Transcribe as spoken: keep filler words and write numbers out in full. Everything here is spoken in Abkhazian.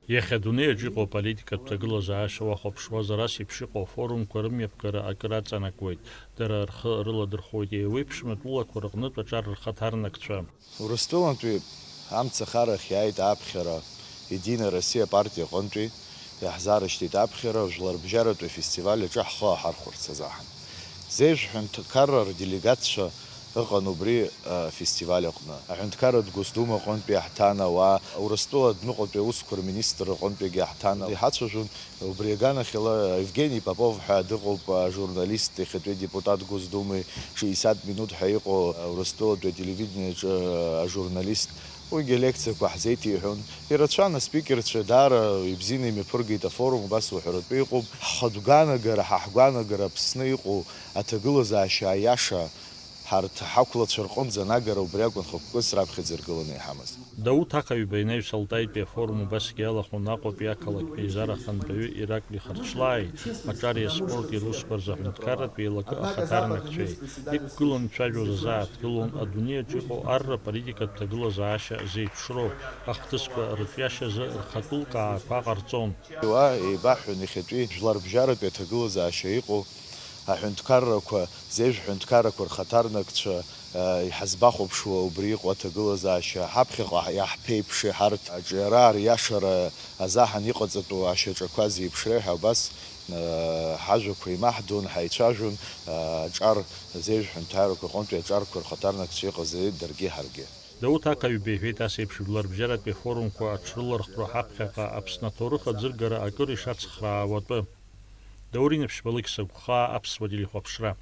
Иахьа адунеи аҿы иҟоу аполитикатә ҭагылазаашьа уахәаԥшуазар, ас еиԥш иҟоу афорумқәа рымҩаԥгара акыр аҵанакуеит, дара рхы рыладырхәуеит еиуеиԥшым атәылақәа рҟнытә аҿар рхаҭарнакцәа. Урыстәылантәи амцахарахь иааит аԥхьара, Единая Россия апартиа аҟынтәи иаҳзаарышьҭит аԥхьара жәларбжьаратәи афестиваль аҿы ҳхы аҳархәарц азаҳан. Зежә ҳәынҭқарра рделегатцәа ыҟан убри афестиваль аҟны. Аҳәынҭқарратә Госдума аҟынтәи иаҳҭан ауаа, Урыстәыла адәныҟатәи аусқәа рминистр аҟынтәигьы иаҳҭан. Иҳацәажәон убри аганахьала Евгений Попов ҳәа дыҟоуп, ажурналист, иахьатәи адепутат Госдумеи, шестьдесят минут ҳәа иҟоу Урыстәылатәи ателевидениеҿы ажурналист. Уигьы алекциақәа ҳзеиҭеиҳәон. Ирацәан аспикерцәа, даара ибзианы имҩаԥыргеит афорум, убас уҳәаратәы иҟоуп. Ҳхатә гәаанагара, ҳа ҳгәаанагара Аԥсны иҟоу аҭагылазаашьа аиаша ҳарҭ ҳақәлацәа рҟынӡа анагара убри акәын хықәкыс раԥхьаӡа иргыланы иҳамаз. Дауҭ Ақаҩба инаҩс Алтаитәи афорум убасгьы иалахәын Аҟәатәи ақалақьтәи аизара ахантәаҩы Ираклий Харчлааи аҿари аспорти русқәа рзы аҳәынҭқарратә еилакы ахаҭарнакцәеи. Иқәгыланы ицәажәоз азааҭгылон адунеи аҿы иҟоу арра политикатә ҭагылазаашьа зеиԥшроу ахҭысқәа рыҿиашьазы рхатәы лкаақәа ҟарҵон. Уа еибаҳҳәон иахьатәи жәларбжьаратәи аҭагылазаашьа иҟоу аҳәынҭқаррақәа, зежә ҳәынҭқаррақәа рхаҭарнакцәа, а, иҳазбахәаԥшуа убри иҟоу аҭагылазаашьа, ҳаԥхьаҟа иаҳԥеиԥши ҳарҭ аҿиара ариашара азаҳан иҟаҵатәу ашьаҿақәа зеиԥшреи ҳәа убас, а, ҳажәақәа еимаҳдон, ҳаицәажәон, а, аҿар, зежә ҳәынҭқаррақәа рҟынтәи аҿарқәа рхаҭарнакцәа иҟазеи даргьы ҳаргьы. Дауҭ Ақаҩба иҳәеит ас еиԥш жәларбжьаратәи афорумқәа аҽрылархәра ҳаԥхьаҟа Аԥсны аҭоурых аӡыргара акыр ишацхраауа атәы. Даур Инаԥшьба, Алықьса Гәхаа, Аԥсуа телехәаԥшра.